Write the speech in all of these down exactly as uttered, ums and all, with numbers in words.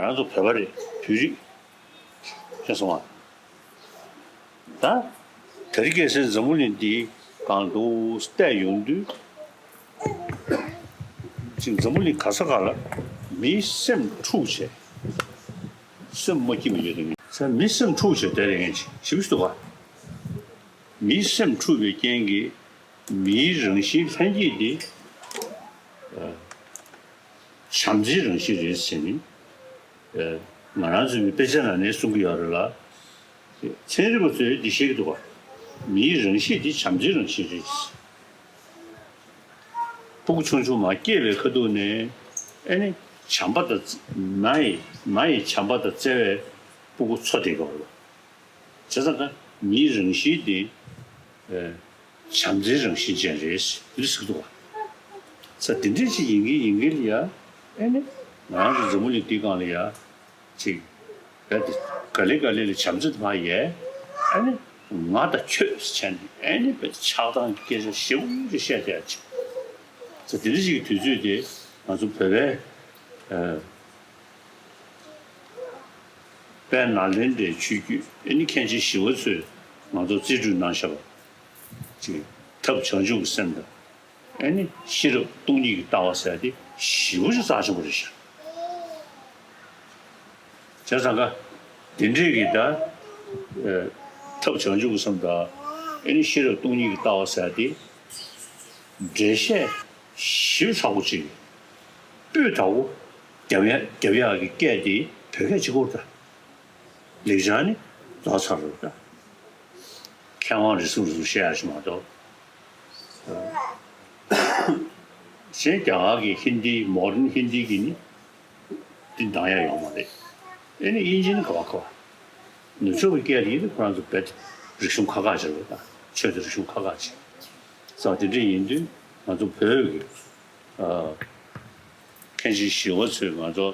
ང་ཚོ་བོད་པ་རེད། བོད་རིགས། ཤེས་སོང་ང་། ད། དེ་རིང་ཁ་སང་འཛམ་བུ་གླིང་འདིའི་སྒང་དུ་བལྟས་ཡོང་དུས། ཅིག་འཛམ་བུ་གླིང་ག་ས་ག་ལ་མིའི་སེམས་འཁྲུག་བྱས། སེམས་མ་སྐྱིད་པ་ཡོད་དེ། མིའི་སེམས་འཁྲུག་བྱས་བསྡད་ཡོད་མཁན་ཞིག་ཞེ་པོ་ཅིག་འདུག་ག། མིའི་སེམས་འཁྲུག་པའི་རྐྱེན་གྱིས་མིའི་རང་བཞིན་ལྷན་སྐྱེས་དེ་བྱམས་བརྩེའི་རང་བཞིན་རེད་ཟེར་ནས། ང་རང་ཚོའི་དཔེ་ཆ་ནང་ནས་གསུང་གི་ཡོད་རེད་ལ། ཚན་རིག་པ་ཚོས་འདི་བཤད་ཀྱི་འདུག་ག། མིའི་རང་གཤིས་དེ་བྱམས་བརྩེའི་རང་བཞིན་རེད། སྤུ་གུ་ཆུང་ཆུང་མར་སྐྱེས་པའི་ཁ་ཐུག་ནས་ཨེ་ནི་བྱམས་པ་དང་བརྩེ། མ་ཡི་མ་ཡི་བྱམས་པ་དང་བརྩེ་བས་སྤུ་གུ་འཚོ་བསྡད་ཀྱི་ཡོད་རེད། བྱས་ཙང་ཀ་མིའི་རང་བཞིན་དེ་བྱམས་བརྩེའི་རང་བཞིན་ཅན་རེད་ཟེར་གྱི་འདུག་ག། ས་དེ་འདྲ་ཞིག་ཡིན་གྱི་ཡིན་གྱི་ལ་ཡ། ཨེ་ནི་ང་རང་ཚོ་འཛམ་བུ་གླིང་འདིའི་སྒང་ལ་ཡ། ཅིག་རྦད་དེ་ག་ལེ་ག་ལེ་ལ་བྱམས་བརྩེ་དེ་མར་ཡལ། ཨ་ནི་ང་དང་ཁྱོད་ཟེར་བྱས་ནས་ཨ་ནི་རྦད་དེ་ཆགས་སྡང་གི་སྐད་ཆ་ཞེ་པོ་ཅིག་བཤད་བསྡད་ཡ་ཅིག། ས་དེ་འདྲ་ཞིག་གི་དུས་ཚོད་དེ་ང་ཚོ་བོད་པའི་ཨ་དཔལ་ནཱ་ལེནྡྲའི་ཆོས་བརྒྱུད་ཨ་ནི་མཁན་ཆེན་ཞི་བ་འཚོས་ང་ཚོར་རྩིས་སྤྲོད་གནང་བཞག་པ་ཅིག་ཐབས་བྱང་ཆུབ་ཀྱི་སེམས་དང་། ཨེ་ནི་ཤེས་རབ་སྟོང་ཉིད་ཀྱི་ལྟ་བ་ཟེར་ཡ་དེ་ཞེ་པོ་ཅིག་རྩ་ཆེན་པོ་རེད་ཤག། བྱས་ཙང་ཀ་དེ་འདྲས་ཀྱི་ད་ཨེ་ཐབས་བྱང་ཆུབ་ཀྱི་སེམས་དང་ཨེ་ནི་ཤེས་རབ་སྟོང་ཉིད་ཀྱི་ལྟ་བ་ཟེར་ཡ་དེ་འགྲེལ་བཤད་ཞིབ་ཚགས་པོ་ཅིག་སྤུས་དག་པོ་རྒྱབ་ཡ་རྒྱབ་ཡག་གི་སྐད་དེ་བོད་སྐད་གཅིག་པོ་རེད་ད། ལེགས་སྦྱར་ནི་རྫོགས་ཚར་རེད་ད། མཁས་དབང་རེ་ཟུང་རེ་ཟུང་བཤད་ཡ་ཞིག་མ་གཏོགས། གཞན་རྒྱ་གར་གྱི་ཧིན་དི་མོ་ཌན་ཧིན་དི་གི་ནི་འདི་འདང་ཡ་ཡོད་མ་རེད། ཨེ་ནི་དབྱིན་ཇི་ནི་ག་བ་ག་བ། ནུབ་ཕྱོགས་ཀྱི་སྐད་དེ་ཡིན་དུས་ཁོ་རང་ཚོ་རྦད་རིག་གཞུང་ཁག་ཁག་ཅིག་རེད་ད། ཆོས་དང་རིག་གཞུང་ཁག་ཁག་ཅིག། ས་དེ་འདྲ་ཡིན་དུས་ང་ཚོ་བོད་ཀྱི་མཁན་ཆེན་ཞི་བ་འཚོས་ང་ཚོ་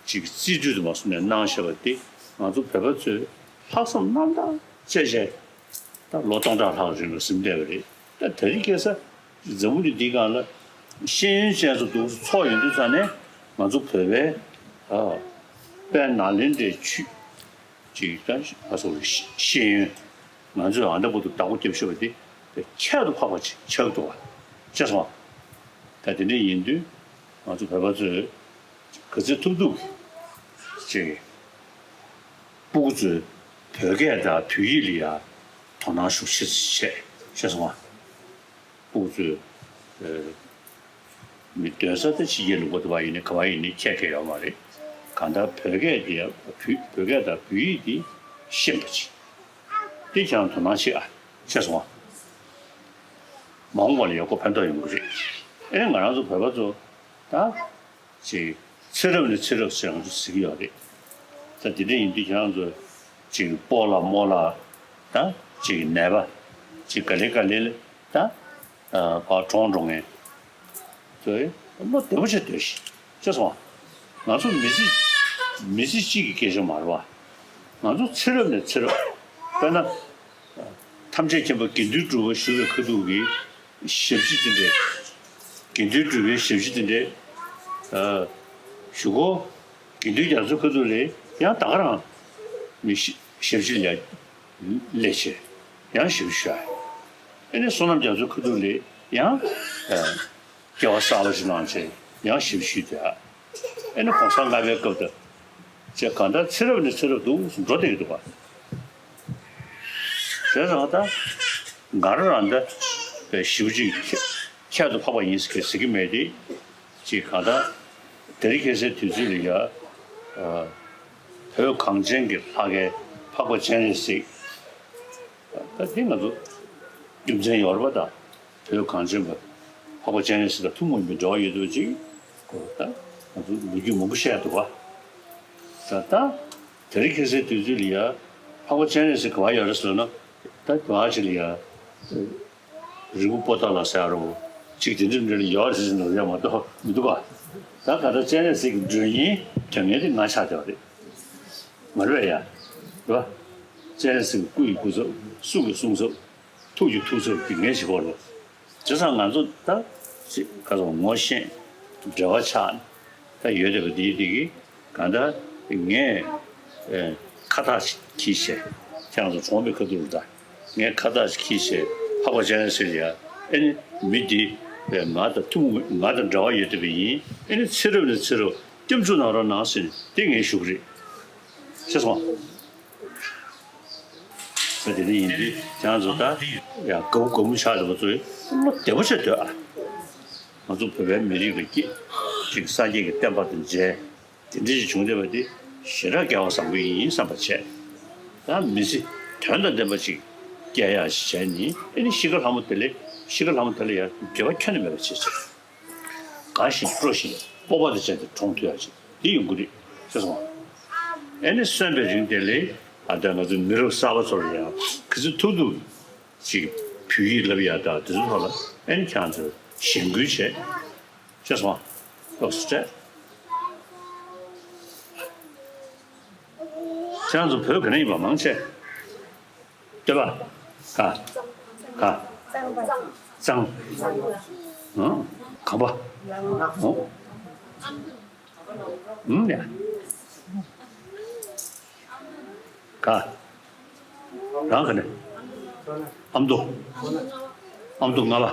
ཅིག་རྩིས་སྤྲོད་དུ་མ་སོང་ནས་གནང་བཞག་པ་དེ་ང་ཚོ་བོད་པ་ཚོས་ལྷག་བསམ་རྣམ་དག་བྱས་བྱས་ད་ལོ་སྟོང་ཕྲག་ལྷག་རིང་ལ་ཟིན་བསྡད་པ་རེད། ད་དེ་རིང་ཁ་སང་འཛམ་བུ་གླིང་འདིའི་སྒང་ལ་ཤེས་ཡོན་ཅན་ཚོ་འདུག་སེ་ཚོགས་ཡོང་དུས་ཙང་ནས་ང་ཚོ་བོད་པའི་ཨ་དཔལ་ནཱ་ལེནྡྲའི་ཆོས་ཅིག་ད་ང་ཚོ་ཤེས་ཡོན་ང་ཚོས་ཨ་འདྲ་པོ་འདུག་བདག་པོ་རྒྱབ་ཤོར་བ་དེ་ཁྱད་དུ་འཕགས་པ་ཅིག་ཆགས་འདུག་བ། ཤེས་སོང་བ། ད་དེ་འདྲ་ཡིན་དུས་ང་ཚོ་བོད་པ་ཚོས་ག་ཚོད་ཐུབ་ཐུབ་ཅིག་སྤུ་གུ་ཚོས་བོད་སྐད་དང་བོད་ཡིག་ལ་ཡ་དོ་སྣང་ཤུགས་ཆེ་ཙམ་བྱས། ཤེས་སོང་བ། སྤུ་གུ་ཚོས་ཨ་མི་སྡོད་ས་དེ་ཕྱི་རྒྱལ་ལུང་པ་དུ་བ་ཡིན་ནའི་ག་བ་ཡིན་ནའི་ཁྱད་ཁྱད་ཡོད་མ་རེད། གང་ལྟར་བོད་སྐད་དེ་བོད་བོད་སྐད་དང་བོད་ཡིག་དེ་ཤེས་པ་ཅིག་དེ་ཀྱང་དོ་སྣང་བྱེད་ཨ། ཤེས་སོང་བ། མ་འོངས་པ་ལ་ཡག་པོ་ཕན་ཐོགས་ཡོང་གི་རེད། ཨེ་ང་རང་ཚོ་བོད་པ་ཚོ་ད་ཅིག་ཚེ་རབས་ནས་ཚེ་རབས་ཟེར་ང་ཚོ་ཟེར་གྱི་ཡོད་རེད། ད་དེ་འདྲ་ཡིན་དུས་ཁྱེད་རང་ཚོ་ཅིག་སྤོ་ལགས་རྨོ་ལགས་ད་ཅིག་ནད་པ་ཅིག་ག་ལེ་ག་ལེ་ལ་ད་ཨ་ཕར་གྲོངས་འགྲོ་མཁན་ཚོས་བློ་བདེ་པོ་བྱས་སྡོད་ཤིག། ཤེས་སོང་བ། ང་ཚོ་མི་ཚེ་མི་ཚེ་གཅིག་གི་སྐད་ཆ་མ་རེད་བ། ང་ཚོ་ཚེ་རབས་ནས་ཚེ་རབས། དཔེར་ན། ཐམས་ཅད་མཁྱེན་པ་དགེ་འདུན་གྲུབ་པ་བཞུགས་པའི་ཁ་ཐུག་གི་ཞབས་ཕྱི་དེ་འདྲས། དགེ་འདུན་གྲུབ་པའི་ཞབས་ཕྱི་དེ་འདྲས། ཨ། བཞུགས་སྒོ། དགེ་འདུན་རྒྱ་མཚོའི་ཁ་ཐུག་ལ་ཡང་ད་ག་རང་མི་ཞབས་ཕྱི་ལ་སླེབས་བྱས་ཡང་ཞབས་ཕྱི་ཞུ་ཡ། ཨེ་ནས་བསོད་ནམས་རྒྱ་མཚོའི་ཁ་ཐུག་ལ་ཡང་། ཨ། སྐྱེ་བ་གསར་པ་ཞིག་བླངས་བྱས་ཡང་ཞབས་ཕྱི་ཞུས་ཏེ། ཨེ་ནི་གོང་ས་ལྔ་པའི་སྐབས་དང་། ཅེས་གང་ལྟར་ཚེ་རབས་ནས་ཚེ་རབས་འདུག་འགྲོ་བསྡད་ཀྱི་འདུག་ག། བྱས་ཙང་ད་ང་རང་རང་ད་བའི་ཞེ་པོ་ཅིག་ཁྱད་དུ་འཕགས་པ་ཡིན་ཟེར་གྱི་མེད་དེ། ཅིག་གང་ལྟར་དེ་རིང་ཁ་སང་དུས་ཚོད་ལ་ཡ། བོད་གངས་ཅན་གྱི་ལྷ་སྐལ་འཕགས་པ་སྤྱན་རས་གཟིགས། ད་དེ་ང་ཚོ་རྒྱུ་མཚན་ཡོད་རེད་པ་ད། བོད་གངས་ཅན་པ་འཕགས་པ་སྤྱན་རས་གཟིགས་དང་ཐུན་མོང་མའི་འབྲེལ་བ་ཡོད་དུས་ཅིག་གོ་ད་ང་ཚོ་ལོ་རྒྱུས་མང་པོ་བཤད་འདུག་བ། ད་ད་དེ་རིང་ཁ་སང་དུས་ཚོད་ལ་ཡ་འཕགས་པ་སྤྱན་རས་གཟིགས་ག་བ་ཡོད་རེད་ཟེར་ན་ད་ག་བ་ཅིག་ལ་ཡ་རི་བོ་པོ་ཏ་ལ་ཟེར་རོ་ཅིག་དེ་འདྲ་འདྲ་ལ་ཡོད་རེད་ཟེར་ན་ཡ་མ་གཏོགས་མི་འདུག་བ། ད་ག་ད་སྤྱན་རས་གཟིགས་ཀྱི་མགྲོན་གཉེན་དོན་གཉེར་དེ་ང་ཆགས་བསྡད་པ་རེད། མ་རེད་ཡ། རེད་བ། སྤྱན་རས་གཟིགས་སྐུ་ཡི་སྐུ་ཚབ་གསུང་གི་གསུང་ཚབ། ཐུགས་ཀྱི་ཐུགས་ཚབ་ཀྱི་ངས་བྱེད་པ་རེད། བྱས་ཙང་ང་ཚོ་ད་ཅིག་ག་ཚོད་ངོ་ཤེས་འབྲེལ་བ་ཆགས་ད་ཡོད་བསྡད་པ་འདིའི་འདི་གི་ ད་ལྟ་ངས་ཨེ་ཁ་བཏགས་ཤིག་གིས་བྱས། ཁྱེད་རང་ཚོ་གྲོངས་པའི་ཁ་ཐུག་ལ་ད་ངས་ཁ་བཏགས་ཤིག་གིས་བྱས་འཕགས་པ་སྤྱན་རས་གཟིགས་ལ་ཡ། ཨེ་ནི་མི་འདི་ཨེ་ང་དང་ཐུན་མོང་ང་དང་འབྲེལ་བ་ཡོད་བསྡད་པ་ཡིན། ཨེ་ནི་ཚེ་རབས་ནས་ཚེ་རབས་སྐྱབས་འཇུག་གནང་རོགས་གནང་ཟེར་ནས་དེ་ངས་ཞུ་གི་རེད། ཤེས་སོང་ང་། དེ་འདྲ་ཡིན་དུས་ཁྱེད་རང་ཚོ་ད་ཡ་དགའ་བོ་དགའ་མོ་ཆགས་བསྡད་པ་ཚོས་བློ་བདེ་པོ་བྱས་སྡོད་ཨ། ང་ཚོ་བོད་པའི་མི་རིགས་ལ་སྐྱིད་ཅིག་སངས་རྒྱས་ཀྱི་བསྟན་པ་དང་མཇལ། དེ་འདྲ་ཞིག་བྱུང་བསྡད་པ་དེ་ཞེ་དྲག་སྐལ་བ་བཟང་པོ་ཡིན་བསམ་པ་བྱས། ད་མི་ཚེ་དོན་དང་ལྡན་པ་ཅིག་སྐྱེལ་ཡག་ཞིག་བྱས་ནས། ཨེ་ནི་ཤི་ཁ་ལྷ་མོ་དེ་ལས་ཤི་ཁ་ལྷ་མོ་དེ་ལ་ཡང་འགྱོད་པ་ཁྱོན་ནས་མེད་པ་བྱེད་ཅིག་དགའ་ཞིང་སྤྲོ་ཞིང་སྤོབས་པ་དང་བཅས་ཏེ་གྲོངས་ཐུབ་ཡག་ཅིག་དེ་ཡོང་གི་རེད། ཤེས་སོང་ང་། ཨེ་ནི་གསོན་པའི་རིང་དེ་ལས་ཨ་ད་ང་ཚོའི་མི་རབས་གསར་པ་ཚོ་ལ་ཡང་ག་ཚོད་ཐུབ་ཐུབ་ཅིག་བོད་ཡིག་བསླབ་ཡག་དང་དེ་ཚོའི་ཐོག་ལ་ཨེ་ནི་ཁྱེད་རང་ཚོས་གཞེན་སྐུལ་བྱས། ཤེས་སོང་ང་། ལགས་སོ་སྤྲད། ཁྱེད་རང་ཚོ་བོད་ག་ནས་ཡིན་པ་མང་ཆེ། སྟོད་པ། ག་ག་གཙང་། ཨང་། གམ་པ། ཨོ། ཨང་། ཡ། ག་རང་ག་ནས། ཨ་མདོ། ཨ་མདོ་རྔ་བ།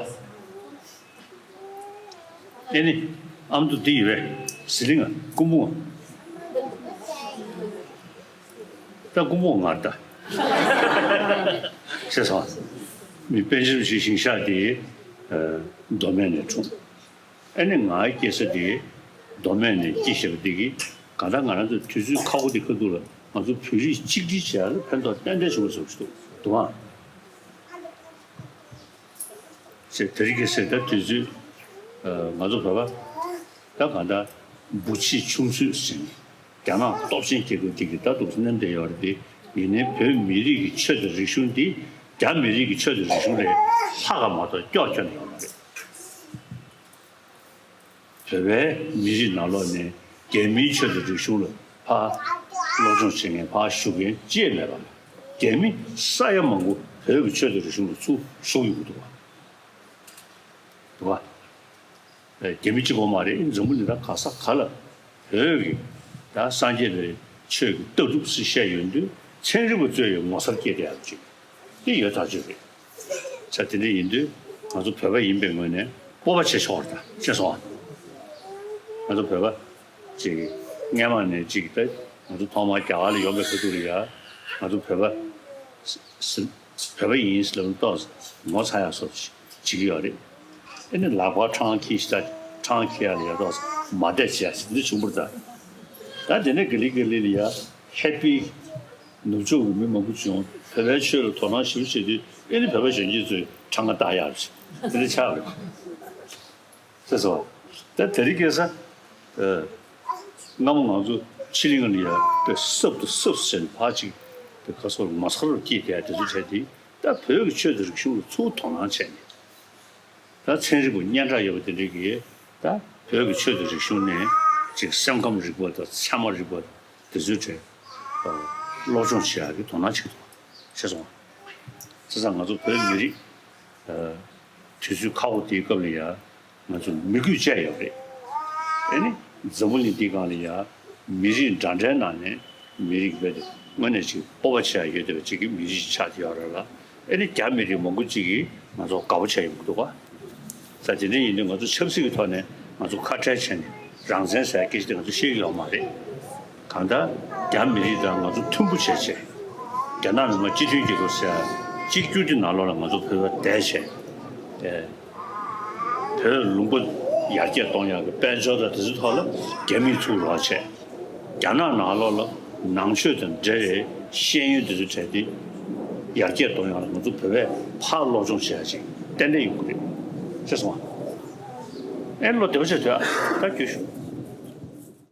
ཨེ་ནི། ཨ་མདོ་འདི་ཡོད་པས། ཟི་ལིང་ང་། སྐུ་འབུམ་ང་། ད་སྐུ་འབུམ་ང་ད། ཤེས་སོང་། མི་པཎ་ཆེན་རིན་པོ་ཆེའི་ཞིང་ཤག་དེ་མདོ་སྨད་ནས་འཁྲུངས། ཨེ་ནི་ང་སྐྱེས་ས་དེ་མདོ་སྨད་ནས་སྐྱེས་བཞག་པ་དེ་གིས་གང་ལྟར་ང་རང་ཚོ་དུས་ཚོད་ཁག་པོ་དེ་ཁ་ཐུག་ལ་ང་ཚོ་བོད་རིགས་གཅིག་སྒྲིལ་བྱེད་ཡག་ལ་ཕན་ཐོགས་ཏན་ཏན་བྱུང་བ་བཟོ་ཞིག་འདུག་འདུག་ཨང་། ཟེར་དེ་རིང་ཁ་སང་ད་དུས་ཚོད། ཨ། ང་ཚོ་བོད་པ་ད་གང་ལྟར་བུ་ཆེ་ཆུང་ཚོད་ཟེར་ནས་རྒྱ་ནག་སྟོབས་ཆེན་རྒྱལ་ཁབ་འདི་གིས་ད་འདུག་སེ་མནན་བསྡད་ཡོད་རེད་དེ། ཡིན་ནའི་བོད་མི་རིགས་ཀྱི་ཆོས་དང་རིག་གཞུང་འདི་རྒྱ་མི་རིགས་ཀྱི་ཆོས་དང་རིག་གཞུང་ལས་ལྷག་ག་མ་གཏོགས་སྐྱོ་སྐྱོ་ནས་ཡོད་མ་རེད། བོད་པའི་མི་རིགས་ནང་ལོགས་ནས་རྒྱ་མིའི་ཆོས་དང་རིག་གཞུང་ལ་ཕར་སློབ་སྦྱོང་བྱེད་མཁན་ཕར་ཞུགས་མཁན་ཅི་ཡང་མེད་པ་ལ། རྒྱ་མི་ས་ཡ་མང་པོ་བོད་ཀྱི་ཆོས་དང་རིག་གཞུང་ལ་ཚུར་ཞུགས་ཡོང་གི་འདུག་བ། འདུག་བ། རྒྱ་མི་གཅིག་པོ་མ་རེད། འཛམ་བུ་གླིང་ད་ག་ས་ག་ལ་བོད་ཀྱི་ད་སངས་རྒྱས་པའི་ཆོས་ཀྱི་ལྟ་གྲུབ་ཟེར་བཤད་ཡོང་དུས་ཚན་རིག་པ་ཚོས་ཡང་ངོ་མཚར་སྐྱེས་བསྡད་ཡག་ཅིག་དེ་ཡོད་ཐག་ཆོད་རེད། ས་དེ་འདྲ་ཡིན་དུས་ང་ཚོ་བོད་པ་ཡིན་པའི་ངོས་ནས་སྤོབས་པ་བྱེད་ཆོག་རེད། ད་ཤེས་སོང་ཨ། ང་ཚོ་བོད་པ་ཅིག་སྔས་མ་ནས་ཅིག་ད་ང་ཚོ་ཐོག་མར་རྒྱ་གར་ལ་ཡོང་པའི་ཁ་ཐུག་ལ་ཡ་ང་ཚོ་བོད་པ་ཟེར། བོད་པ་ཡིན་ཟེར་ལབ་ཏོག་ངོ་ཚ་ཡག་བཟོ་བྱེད་ཀྱི་ཡོད་རེད། ཨེ་ནི་ལག་པ་འཕྲང་འཁྱེར་ཞིག་ད་འཕྲང་འཁྱེར་ཡག་ལ་ཡ་ཏོག་མ་བསྡད་བྱེད་ཡག་ཞིག་འདི་བྱུང་བར་ད། ད་དེ་ནས་ག་ལེ་ག་ལེ་ལ་ཡ་ཧེ་པི་ནུབ་ཕྱོགས་ཀྱི་མི་མང་པོ་བྱུང་། བོད་པའི་ཆོས་ལ་དོ་སྣང་ཞེ་པོ་བྱེད་དུས་ཨེ་ནི་བོད་པ་གཞོན་སྐྱེས་ཚོས་འཕྲང་ཁ་བཏགས་ཡག་རེད། དེ་འདྲ་ཆགས་རེད། ཤེས་སོང་། ད་དེ་རིང་ཁ་སང་། ཨ། སྔ་མོ་ང་ཚོ་ཕྱི་གླིང་ལ་ཡ་དཔེ་སྲབ་ཏུ་སྲབ་ཟེར་ནས་ཕར་ཅིག་དེ་ཁ་སོར་ངོ་མཚར་སྐྱེས་བསྡད་དེ་ཚོ་བྱས་ཏེ། ད་བོད་ཀྱི་ཆོས་དང་རིག་གཞུང་ལ་ཚུར་དོ་སྣང་བྱས་ནས། ད་ཚན་རིག་པ་སྙན་གྲགས་ཡོད་པ་དེ་འདྲས་ཀྱིས་ད་བོད་ཀྱི་ཆོས་དང་རིག་གཞུང་ནས་ཅིག་སེམས་ཁམས་རིག་པ་དང་ཚད་མ་རིག་པ་དེ་ཚོའི་གྲས་སློབ་སྦྱོང་བྱེད་ཡག་གི་དོ་སྣང་བྱེད་ཐུབ་པ་ཤེས་སོང་། བྱས་ཙང་ང་ཚོ་བོད་མི་རིགས། ཨ། དུས་ཚོད་ཁག་པོ་དེའི་སྐབས་ལ་ཡ་ང་ཚོ་མི་རྒུད་བཅས་ཡོད་རེད། ཨེ་ནི་འཛམ་བུ་གླིང་འདིའི་སྒང་ལ་ཡ་མི་རིགས་འདྲ་འདྲའི་ནང་ནས་མི་རིགས་རྦད་དེ་དངོས་གནས་ཅིག་སྤོབས་པ་བྱེད་ཡ་ཡོད་བསྡད་པ་ཅིག་གི་མི་རིགས་ཅིག་ཆགས་བསྡད་ཡོད་རེད་ལ། ཨེ་ནི་རྒྱ་མི་རིགས་མང་པོ་ཅིག་གིས་ང་ཚོ་དགའ་པོ་བྱས་ཡོང་གི་འདུག་ག། ས་དེ་འདྲ་ཡིན་དུས་ང་ཚོ་ཆབ་སྲིད་ཀྱི་ཐོག་ནས་ང་ཚོ་ཁ་བྲལ་བྱས་ནས་རང་བཙན་ཟེར་སྐད་ཆ་དེ་ང་ཚོ་བཤད་ཀྱི་ཡོད་མ་རེད། གང་ལྟར་རྒྱ་མི་རིགས་དང་ང་ཚོ་མཐུན་པོ་བྱས་བྱས། རྒྱ་ནག་མི་དམངས་སྤྱི་མཐུན་རྒྱལ་ཁབ་ཟེར་ཡ་གཅིག་གྱུར་གྱི་ནང་ལོགས་ལ་ང་ཚོ་བོད་པ་བསྡད་བྱས། ཨེ། བོད་ལུང་པ་ཡར་རྒྱས་གཏོང་ཡག་གི་དཔལ་འབྱོར་དང་དེ་ཚོའི་ཐོག་ལ་རྒྱ་མིས་ཚུར་རོགས་བྱས། རྒྱ་ནག་ནང་ལོགས་ལ་ནང་ཆོས་དང་འབྲེལ་བའི་ཤེས་ཡོན་དེ་ཚོ་སྤྲད་དེ་ཡར་རྒྱས་གཏོང་ཡག་ལ་ང་ཚོ་བོད་པས་ཕར་སློབ་སྦྱོང་བྱེད་ཡག་ཅིག་ཏན་ཏན་ཡོང་གི་རེད། ཤེས་སོང་ཨ། ཨེ་བློ་བདེ་པོ་བྱས་སྡོད་ཨ། ད་རྒྱུགས་ཤོག།